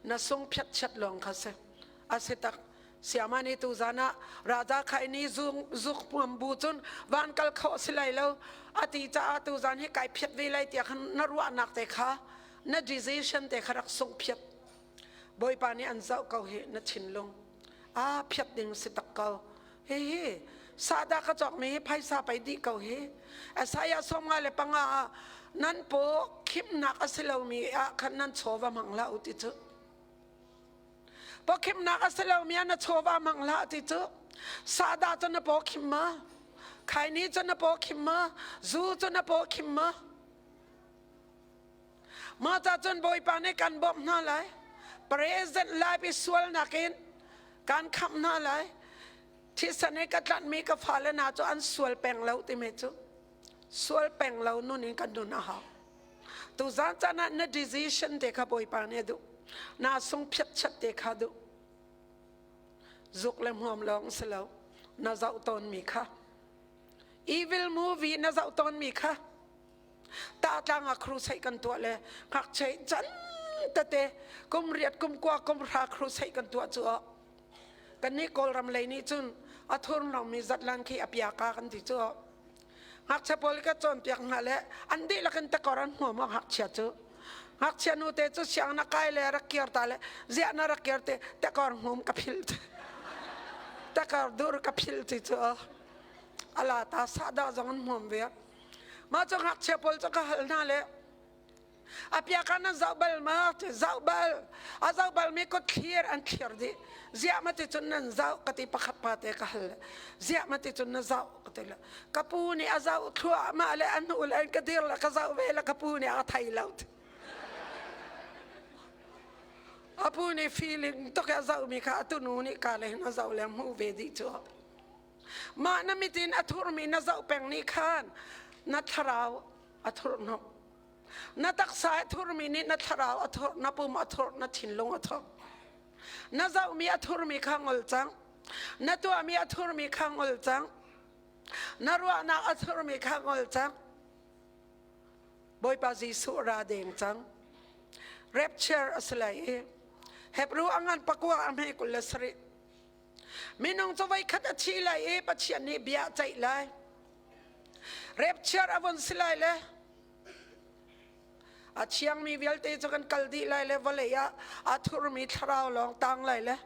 na sung phiatchiat lawng kha si a si tak siama ni tu zan ah raja khai ni zuk puam bu cun van kal kho si lai lo ati caah tu zan hi kai phiat ve lai tiah khan na ruahnak te kha na decision te kha rak sung phiat Bawipa nih an zoh ko hi na thinlung a phiat ding si tak ko hihi sahdah ka cawkmi hi phaisa pei dih ko hi Isaiah 55 ah nan paw khimnak a si lomi ah khan nan chawva hmang hlah u ti cu pawkhimnak a si lomi ah na chawva hmang hlah ti cu sahdah cu na paw khim ma khaini cu na paw khim ma zu cu na paw khim ma Mah ca cun Bawipa nih kan bawmh hna lai. Present life i sualnak in kan khamh hna lai. Thisen i ka tlanhmi ka fale hna cu an sual peng lo timi cu sual peng lo nun in kan nun a hau. Tuzan caan ah na decision te kha Bawipa nih a duh. Na sung phiatchat te kha duh. Zuk le hmuam lawng si lo. Na zoh tawnmi kha. Evil movie na zoh tawnmi kha. Tahtlang ah crusade kan tuah le ngakchia can tete kum riat kum kua kum hra crusade kan tuah cu kan nih Kawlram lei nih cun a thurhnawmmi zatlan khi a piaka kan ti cu ngakchia pawl ka cawnpiak hna le an dihlak in takor an hmuam ngakchia cu ngakchia nu te cu siang na kai le rak kir ta le ziah na rak kir te takor hmum ka phil takor dur ka phil ti cu ala ta sahdah zong an hmuam ve Mah cu ngakchia pawl cu ka hal hna le a piak ah nan zoh bal ma zoh bal a zoh bal mi kut thlir an thlir dih ziah ma ti cun nan zoh ka ti pakhat pa te ka hal ziah ma ti cun na zoh ka ti le ka pu nih a zoh thluahmah le a hnu le an ka dir le ka zoh ve le ka pu nih a thei lo a pu nih feeling tuk a zoh mi kha a tunu nih ka le hin a zoh le hmuh ve dih cu Mah na mit in a thurmi na zoh peng nih khan na thlarau a thurhnawmh. Na taksa a thurmi nih na thlarau a thur, na pum a thur, na thinlung a thur. Na zohmi a thurmi kha ngol cang. Na tuahmi a thurmi kha ngol cang. Na ruahnak a thurmi kha ngol cang. Bawipa Jesuh ra deng cang. Rapture a si lai i Hebrew a ngan pakua a hme 27 Minung cu voikhat a thi lai i Pathian nih bia a ceih lai. Rapture a vun si lai le a thiangmi vialte cu kan kal dih lai le vawlei ah a thurmi thlarau lawng tang lai le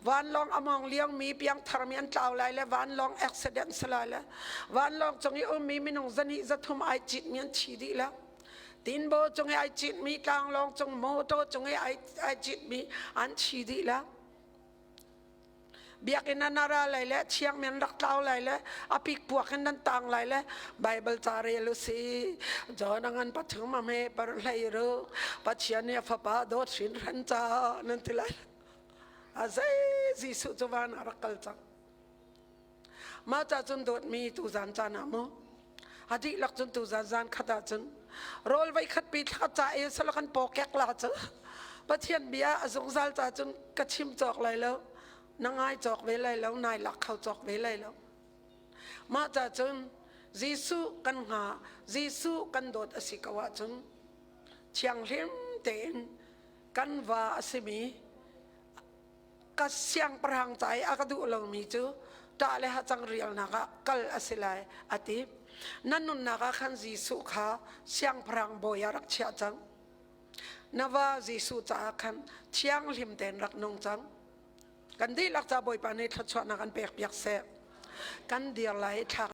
vanlawng a mawng liangmi piangtharmi an tlau lai le vanlawng accident si lai le vanlawng cung i ummi minung zahnih zathum ai citmi an thi dih la tinbaw cung i ai citmi tlanglawng cung motor cung i ai citmi an thi dih la Biakinn ah na ra lai le thiangmi an rak tlau lai le a pikpuak in nan tang lai le Bible ca rel u si. John a ngan pathum a hme par hlei ru Pathian nih a fapa dawt hrinhran ca nan ti lai. A zei Jesuh cu van ah rak kal cang. Mah ca cun dawtmi tuzan caan ah mu a dihlak cun tuzan zan khat ah cun rawl voi khat pi thla ca e sala kan paw kek la cu Pathian bia a zungzal ca cun ka chim cawk lai lo na ngai cawk ve lai lo nai lak kho cawk ve lai lo mah ca cun Jesuh kan hnga Jesuh kan dawt a si ko ahcun thianghlim tein kan va a simi ka siangpahrang ca i a ka duh lomi cu ṭah le hacang rialnak ah kal a si lai a ti. Na nunnak ah khan Jesuh kha siangpahrang bawi ah rak chiah cang. Na va Jesuh caah khan thianghlim tein rak nung cang. Kan dihlak ca Bawipa nih thluachuahnak an pek piak seh. Kan dir lai i thlak.